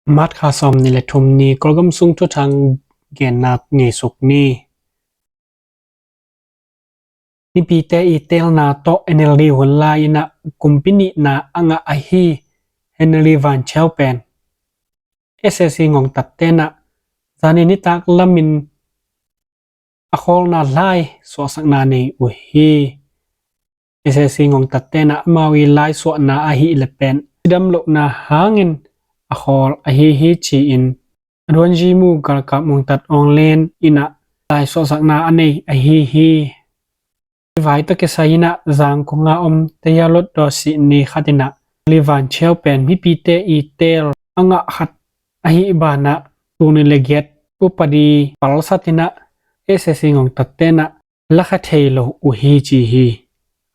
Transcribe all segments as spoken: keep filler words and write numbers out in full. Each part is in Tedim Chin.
March kha sawm nih le thum ni Kawlgam sung thuthang genna ngeisuk ni. Mipite i teelna tawh N L D hun lai-in ah kumpi nihna a ngah ahi Henry Van Cheu pen S A C ngongtatte in ah zanin nitak lamin a khawlna lai suahsakna nei uh hi. S A C ngongtatte in ah amau i lai suahna ahih leh pen cidam lohna hangin a khawl ahi hi ci-in a duanzi mu galkap ngongtat Aung Hlaing in ah lai suahsakna a nei ahi hi. Hih vai tawh kisai in ah Zangkong a om Tayau Lotdaw Sitni khat in ah Henry Van Cheu pen mipite i teel a ngah khat ahih banah tul nih le giat upadi palsat in ah S A C ngongtatte in ah lakha thei lo uh hi ci hi.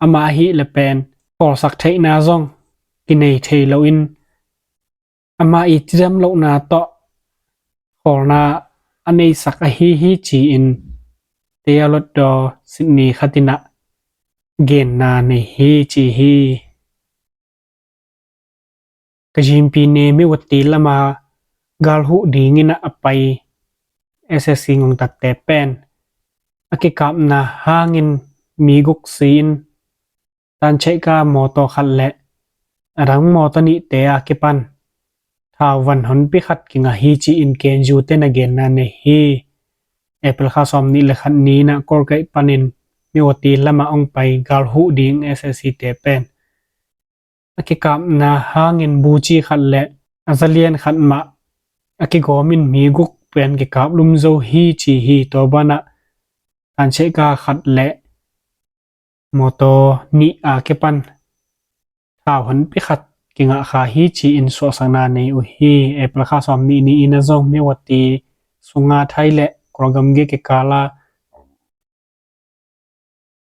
Amah ahih leh pen khawlsak theihna zong kinei thei loin amah i cidam lohna tawh khawlna a neisak ahi hi ci-in Tayau Lotdaw Sitni khat in ah genna nei hi ci hi. Kayin pyine Myawaddy lama gal huh dingin ah a pai S A C ngongtatte pen a kikapna hangin mi guk si-in Tancheka mawtaw khat le a dang mawtaw nihte a kipan thau van honpi khat kingah hi ci-in K N U te in ah genna nei hi. April kha sawm nih le khat ni in ah Kawlgam panin Myawaddy lama hong pai gal huh ding S A C te pen a kikapna hangin buci khat le a zalian khat mah a kigawmin mi guk pen kikap lum zo hi ci hi. Tua banah Tancheka khat le mawtaw nih a kipan thau honpi khat kingah kha hi ci-in suahsakna nei uh hi. April kha sawm nih ni in ah zong Myawaddy sunga Thai le Kawlgam gei kikal a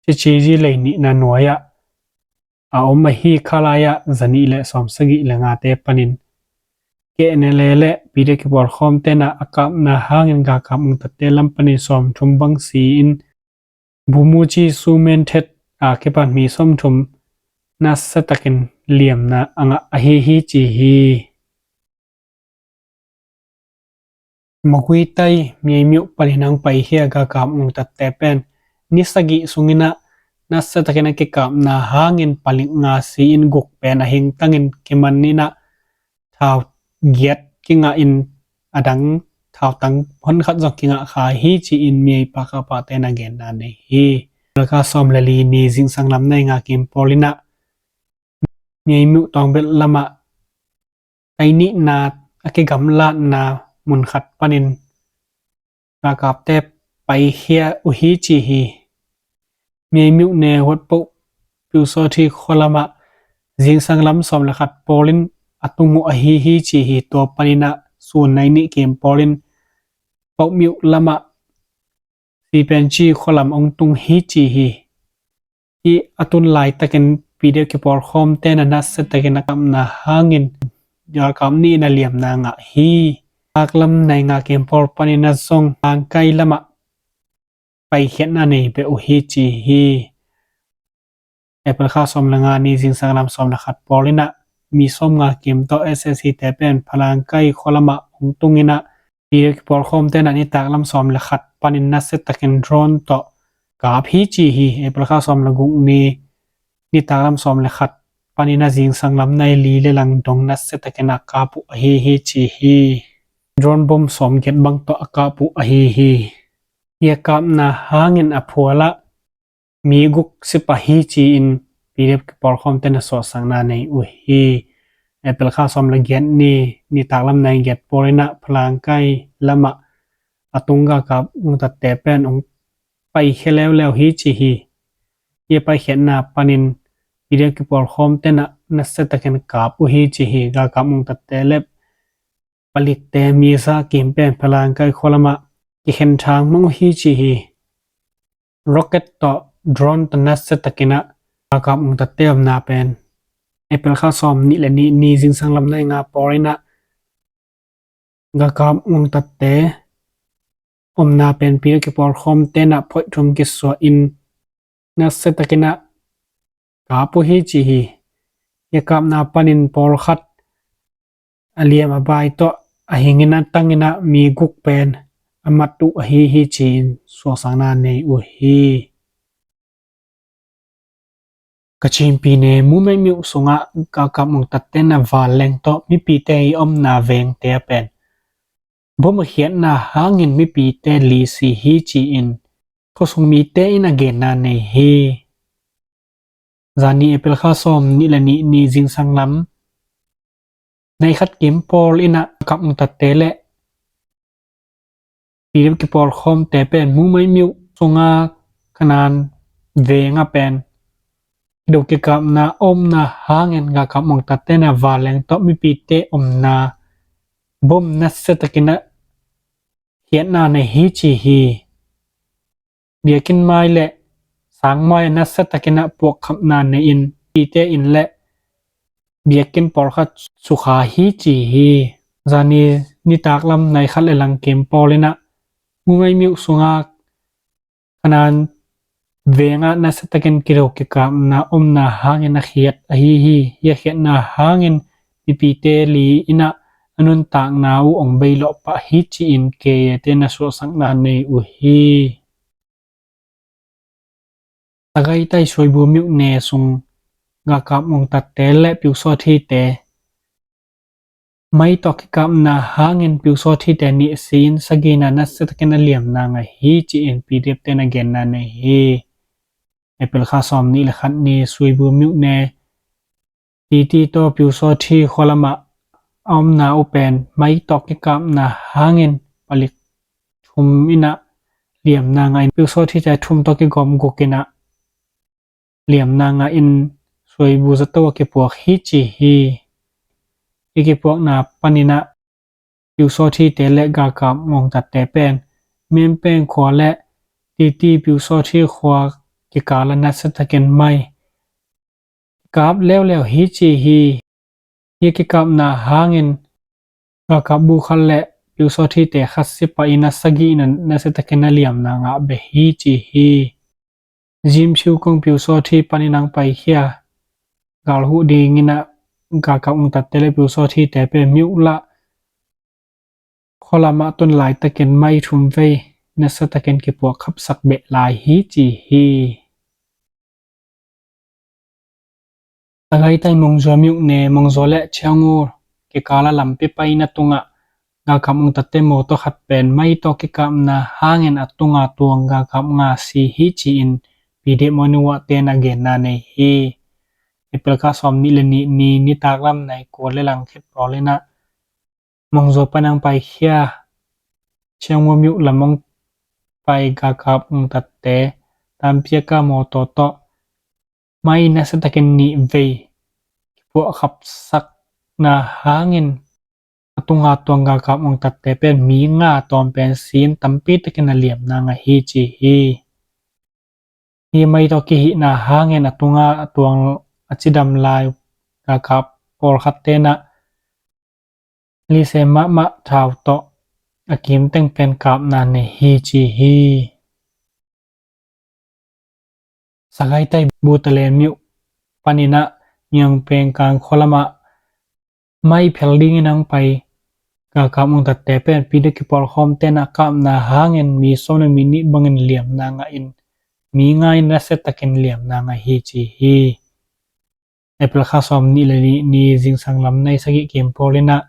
Chechiri lei nihna nuai-ah a om ahi kha lai-ah zanih le sawmsagih le ngate panin K N L A le P D F kipawlkhawmte in ah a kapna hangin galkap ngongtatte lam panin sawmthum bang si-in Bumuci Sumen Thet a kipan mi sawmthum nasia takin liamna a ngah ahi hi ci hi. Magway tai Myaynmyu panin hong paikhia galkap ngongtatte pen ni sagih sungin ah nasia takin a kikapna hangin palik nga si-in guk pen a hingtangin kiman in ah thau giat kingah in a dang thautang hon khat zong kingah kha hi ci-in Myaynmar pakapate in ah genna nei hi. April kha sawm le li ni zingsang lam nai nga kim pawl in ah Myaynmyu tawngbelh lamah tai nihna a kigamlatna mun khat panin galkapte paikhia uh hi ci hi. Myaynmyu ne Wat Poh Pyusawhthi khua lamah zingsang lam sawm le khat pawlin a tung uh ahi hi ci hi. Tua panin ah sun nai nih kim pawlin Pohmyu lamah Sipenci khua lam hong tung hi ci hi. Hih a tun laitakin P D F kipawlkhawmte in ah nasia takin a kapna hangin galkap nih in ah liamna ngah hi. Taklam nai nga kim pawl panin ah zong Langkai lamah paikhiatna nei beh uh hi ci hi. April kha sawm le nga ni zingsang lam sawm le khat pawl in ah mi sawm nga kim tawh S A C te pen Phalangkai khua lamah hong tung in ah P D F kipawlkhawmte in ah nitak lam sawm le khat panin nasia takin drone tawh kap hi ci hi. April kha sawm le guk ni nitak lam sawm le khat panin ah zingsang lam nai li le lang dong nasia takin a kap uh ahi hi ci hi. Drone bom sawm giat bang tawh a kap uh ahi hi. Hih a kapna hangin a phual ah mi guk si pah hi ci-in P D F kipawlkhawmte in ah suahsakna nei uh hi. April kha sawm le giat ni nitak lam nai giat pawl in ah Phalangkai lamah a tung galkap ngongtatte pen hong paikhia leuleu hi ci hi. Hih a paikhiatna panin P D F kipawlkhawmte in ah nasia takin kap uh hi ci hi. Galkap ngongtatte le palikte mi za kim pen Phalangkai khua lamah kikhen thang mang uh hi ci hi. Rocket tawh drone tawh nasia takin ah galkap ngongtatte omna pen April kha sawm nih le nih ni zingsang lam nai nga pawl in ah galkap ngongtatte omna pen P D F kipawlkhawmte in ah phoih thum kisuah in nasia takin ah kap uh hi ci hi. Hih a kapna panin pawlkhat a liam a bai tawh a hingin a tangin ah mi guk pen a mat uh ahi hi ci-in suahsakna nei uh hi. Ka cimpi ne, Mumei myuh sungah galkap ungtatte na vanleng tawh mipite i omna vengte a pen bom a khiatna hangin mipite li si hi ci-in khuasung mite in a genna nei hi. Zani April kha sawm nih le nih ni zingsang lam nai khat kim pawl in ah galkap ungtatte le P D F kipawlkhawmte pen Mumei myuh sunga Kanan veng ah pen kido kikapna omna hangin galkap ungtatte na vanleng tawh mipite omna bom nasia takin ah khiatna nei hi ci hi. Biakinn mai le sang mai a nasia takin ah puakkhapna nei-in mipite in le biakinn pawlkhat sukha hi ci hi. Zani nitak lam nai khat le lang kim pawl in ah Mumei myuh sunga Kanan veng ah nasia takin kido kikapna omna hangin a khiat ahi hi. Hi a khiatna hangin mipite li in ah a nuntakna uh ong bei lawh pah hi ci-in K A te na suahsakna nei uh hi. Sagaitai Suaibu myuh ne sung galkap ungtatte le Pyusawthite mai tawh kikapna hangin Pyusawthite nih si-in sagihna nasia takin a liamna ngah hi ci-in P D F te na genna nei hi. April kha sawm nih le khat ni Suaibu myuh ne Titi tawh Pyusawthi khua lamah a omna uh pen mai tawh kikapna hangin palik thum in ah liamna ngah in Pyusawthite thum tawh kigawm guk in ah liamna ngah in Suaibu zato a kipuak hi ci hi. I kipuakna panin ah Pyusawthite le galkap ungtatte pen Menpeng khua le Titi Pyusawthi khua kikal a nasia takin mai kap leuleu hi ci hi. Hi kikapna hangin galkap bu khat le Pyusawthite khat si pah in ah sagihna nasia takin a liamna ngah beh hi ci hi. Zimsiu kong Pyusawthi panin ang paikhia gal huh dingin ah galkap ungtatte le Pyusawthite pen myuh lah khua lamah tun laitakin mai thum vei nasia takin kipuak khapsak beh lai hi ci hi. Sagaitai Mongzua myuh ne Mongzua le Chiangu kikal a lampi paina tungah galkap ungtatte mawtaw khat pen mai tawh kikapna hangin a tunga tuang galkap nga si hi ci-in P D F Mawnuate na genna nei hi. April kha sawm nih le nih ni nitak lam nai kua le lang khit pawl in ah Mongzua pan ang paikhia Chiangu myuh lam ong pai galkap ungtatte tampiaka mawtaw tawh mai nasia takin nih vei kipuah khapsakna hangin a tunga tuang galkap ungtatte pen mi nga tawm pen si-in tampi takin a liamna ngah hi ci hi. Hi mai tawh kihihna hangin a tunga a tuang a cidam lai galkap pawlkhatte na lise mahmah thau tawh a kimteng pen kapna nei hi ci hi. Sagaitai Butalen myuh panin ah Miang Peng Kang khua lamah mai phel dingin ang pai galkap ungtatte pen P D F kipawlkhawmte na kapna hangin mi sawm le mi nih bangin liamna ngah in mi nga in nasia takin liamna ngah hi ci hi. April kha sawm nih le nih ni zingsang lam nai sagih kim pawl in ah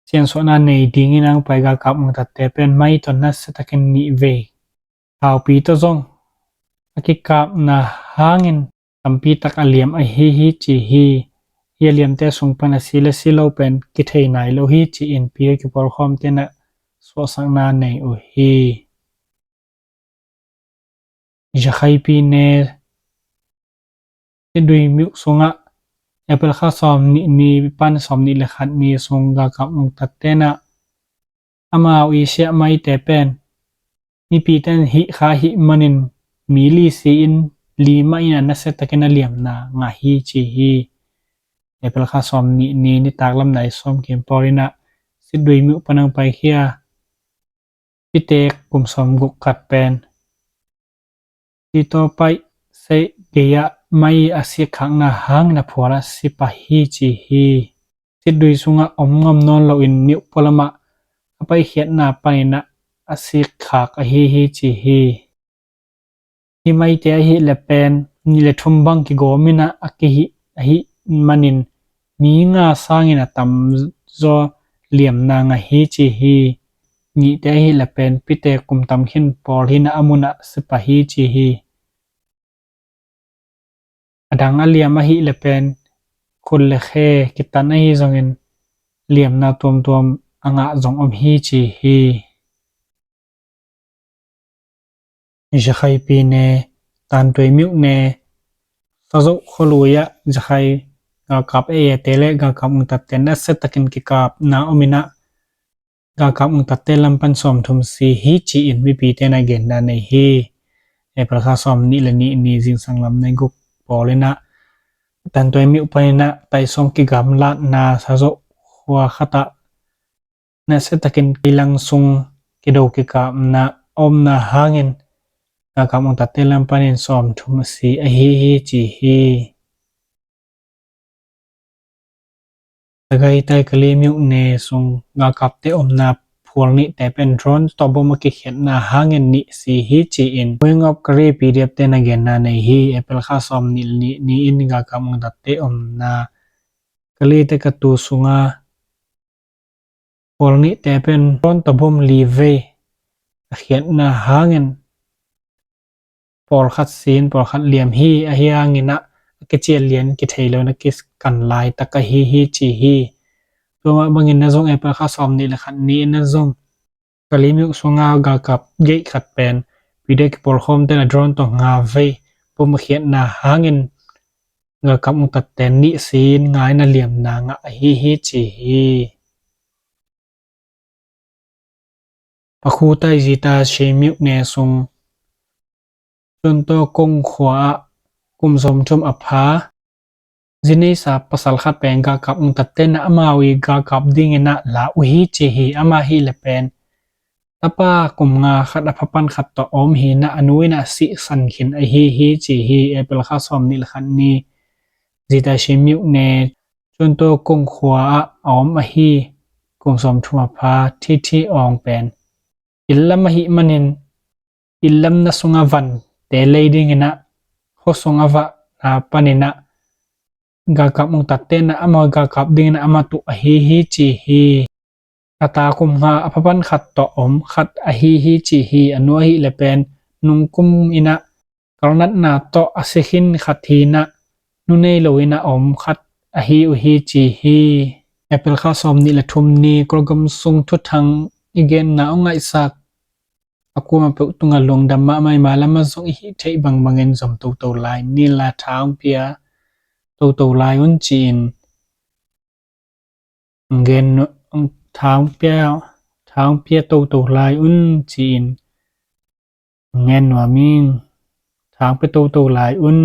siansuahna nei dingin ang pai galkap ungtatte pen mai tawh nasia takin nih vei thaupi tawh zong a kikapna hangin tampi tak a liam ahi hi ci hi. Hi a liamte sung pan a si le si lo pen kithei nai lo hi ci-in P D F kipawlkhawmte na suahsakna nei uh hi. Yakhaipi ne Sidui myuh sungah April kha sawm nih ni pan sawm nih le khat ni sung galkap ungtatte na amau i siah maite pen mipite in hih kha hih manin mi li si-in li mah in a nasia takin a liamna ngah hi ci hi. April kha sawm nih ni nitak lam nai sawm kim pawl in ah Sidui myuh pan ang paikhia pitek kum sawm guk khat pen Sitaw paih seih gei-ah mai a sikkhakna hangin a phual a si pah hi ci hi. C Khitdui sungah om ngam nawn loin niuh pualamah a paikhiatna paninah a sikkhak ahi hi ci hi. Hih maite ahih le pen nih le thum bang kigawminah a kihih ahih manin mi nga sangin a tamzaw liamna ngah hi ci hi. Nihte ahih le pen pite kum tam khin pawl hinah a munah sipah hi ci hi. A dang a liam ahih le pen khut le khe kitan ahi zongin liamna tuamtuam a ngah zong om hi ci hi. Zakhai pi ne, Tantuai myuk ne, Sazoh khualui ah Zakhai galkap A A te le galkap ungtatte nasia takin kikapna ominah galkap ungtatte lam pan sawmthum si hi ci-in mipite na genna nei hi. April kha sawmnih le nih ni zingsang lam nai guk pawl inah Tantuai myuk paninah taisawm kigamlatna Sazoh khua khatah nasia takin keilang sung kido kikapna a omna hangin galkap ungtatte lam panin sawmthum a si ahi hi ci hi. Sagaing tai Kalaymyo ne sung galkapte omna phual nihte pen drone tawh bom a kikhiatna hangin nih si hi ci-in Wing of Kalay P D F te na genna nei hi. April kha sawmnih le nih ni-in galkap ungtatte omna Kalay te katu sunga phual nihte pen drone tawh bom li vei a khiatna hangin pawlkhat sin pawlkhat liam hi. Ahi hanginah a kicial lian kithei lo na kikan laitak ahi hi ci hi. Tua mah bangin na zong April kha sawmnih le khat ni-in na zong Kalaymyo sunga galkap gate khat pen P D F kipawlkhawmte na drone tawh nga vei bom a khiatna hangin galkap ungtatte nih sin nga in a liamna ngah ahi hi ci hi. Pakhu tai Zita Shemyuk ne sung Chunto Kong khua ah kum sawmthum a pha zineisa pasal khat pen galkap ungtatte na amau i galkap dinginah la uh hi ci hi. Ama hi le pen tapa kum nga khat a phapan khat tawh a om hinah a nu inah sihsan khin ahi hi ci hi. April kha sawmnih le khat ni Zita Shemyuk ne Chunto Kong khua ah a om ahi kum sawmthum a pha Thithi Aung pen illam ahih manin illam na sunga vante lei dinginah khuasung a vahna paninah galkap ungtatte na amau galkap dinginah a mat uh ahi hi ci hi. A ta kum nga a phapan khat tawh om khat ahi hi ci hi. A nu ahih le pen nungkum inah kalnatna tawh a si khin khat hinah nu nei lo inah a om khat ahi uh hi ci hi. April kha sawmnih le thum ni Kawlgam sung thuthang i genna a ngaihsak a kuama peuh tungah lungdam mahmah i malam a zong i hih theih bangbangin zom toto lai ni la thangpia toto lai un ci-in gen thangpia thangpia toto lai un ci-in ngen nuam ing. Thangpia toto lai un.